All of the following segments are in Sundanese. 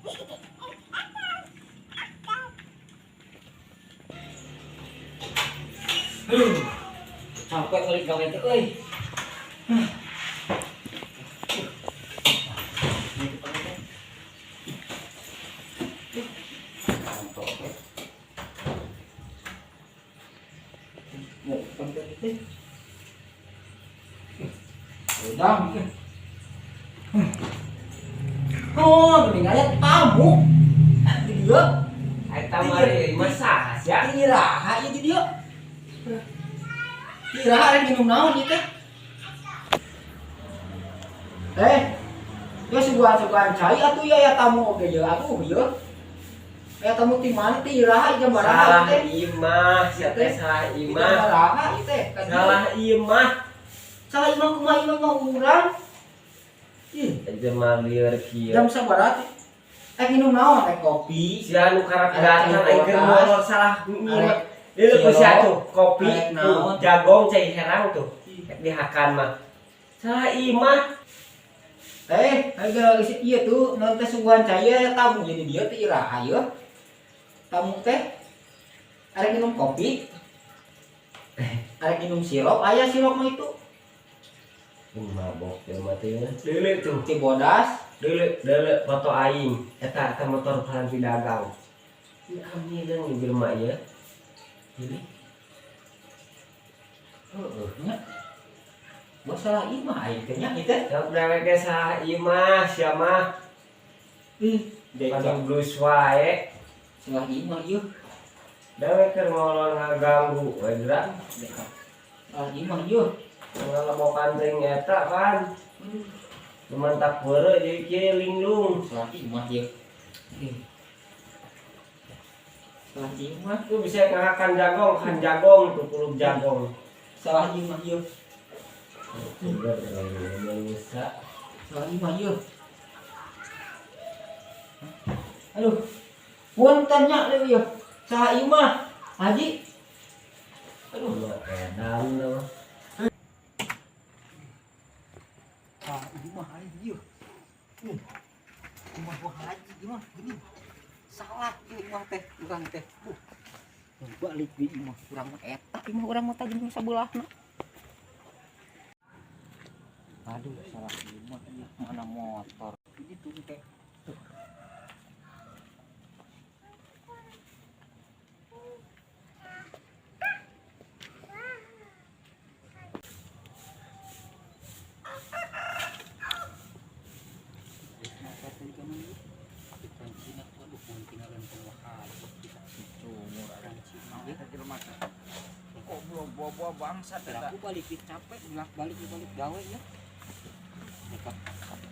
Aduh, capek kali gawe teh euy. Udang. Oh, geuning aya tamu. Di dieu. Eta mah ieu mah saha sia? Ti iraha ieu di dieu? Ti iraha rek minum naon ieu teh? Eh, ya suguhan-suguhan cai atuh ya, ya tamu oge ye atuh ye. Aya tamu ti mana, ti iraha, jam baraha Salah teh? imah, sia teh salah Ti jam imah. baraha ieu teh? Ka dieu. Salah imah. Salah imah kumaha, imah mah urang? Ih, Jelema lieur kieu. Jam sabaraha teh? Eh, minum naon? Eh, kopi. Sia nu karek Arek datang cai aing keur bodas. molor salah imah. Arek Deuleu ku sia cilok. tuh, kopi Arek tuh, naon? Jagong cai herang tuh. Rek dihakan mah. Salah imah. Eh, ayo isi ieu tuh, non teh suguhan cai ya tamu jadi dia teh iraha ieu. Tamu teh arek minum kopi. Arek minum sirup, aya sirup mah itu. Mabok jelema teh. Deuleu tuh. Ti bodas. Deuleu, deuleu foto aing. Eta eta motor paran dagang. Ini amileun jelema ieu. Ini. Heeh, nya. Gua salah imah aing teh nya ieu teh. Yang dewek ge salah imah sia mah. Ih, Padu blues wae. Salah imah ieu. Dewek keur ngolor ngaganggu we geura. Salah imah ieu. Ngalebokan teuing eta kan. Lumantak beureuh jadi kieu linglung. Salah imah ieu. Ih. Salah imah. Tuh bisa ngahakan jagong, kan jagong tuh puluh jagong. Salah imah ieu. Bener, bisa. Salah imah ieu. Aduh. Punten nya deui ieu. Salah imah. Haji. Aduh, edan tuh. Ah, imah aing ieu. Imah wah haji imah gini. Salah ieu imah teh urang teh. Balik di imah urang mah eta imah urang mah tadi sabelahna. Aduh, salah imah ieu, mana motor. Itu teh. Tuh. Motor tadi ka mana ieu? Di kuncina tuh, aduh, tinggalan ke haji kita cumur kuncina ieu. Jelema teh. Goblok buah-buah bangsat eta. Aku balik di capek, bolak balik balik gawe ya. Mereka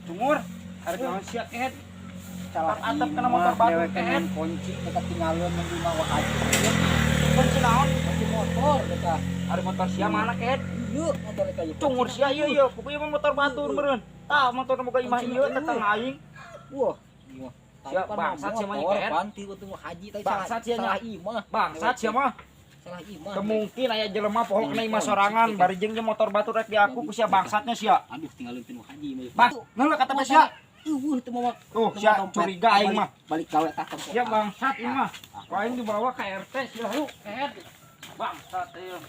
Cungur, arek naon sia kehed? Salah Atap kena motor batu dewek kehed. Kunci mereka tinggalin di imah Wak Haji. Kunci naon? Kunci motor mereka. Ari motor sia mana kehed? Iya, motor mereka ieu. Cungur sia ieu ieu, pokoknya mah motor batur meureun. Tah motor boga imah ieu tetangga aing. Wah, iya. Sia bangsat sia mah kehed. Panti waktu haji tadi. Bangsat sia nya. Salah imah. Bangsat sia mah. Salah imah. Teu mungkin aya jelema poho kena imah sorangan bari jeung jeung motor batur rek diaku ku sia bangsatnya sia. Aduh, tinggalin tinu haji mah. Bang, ngeuleuh kata mah sia. Eueuh teu mawa. Tuh sia curiga aing mah. Balik gawe tah tempo. Sia bangsat ieu mah. Ku aing dibawa ka RT sia lu kehed. Bangsat ieu.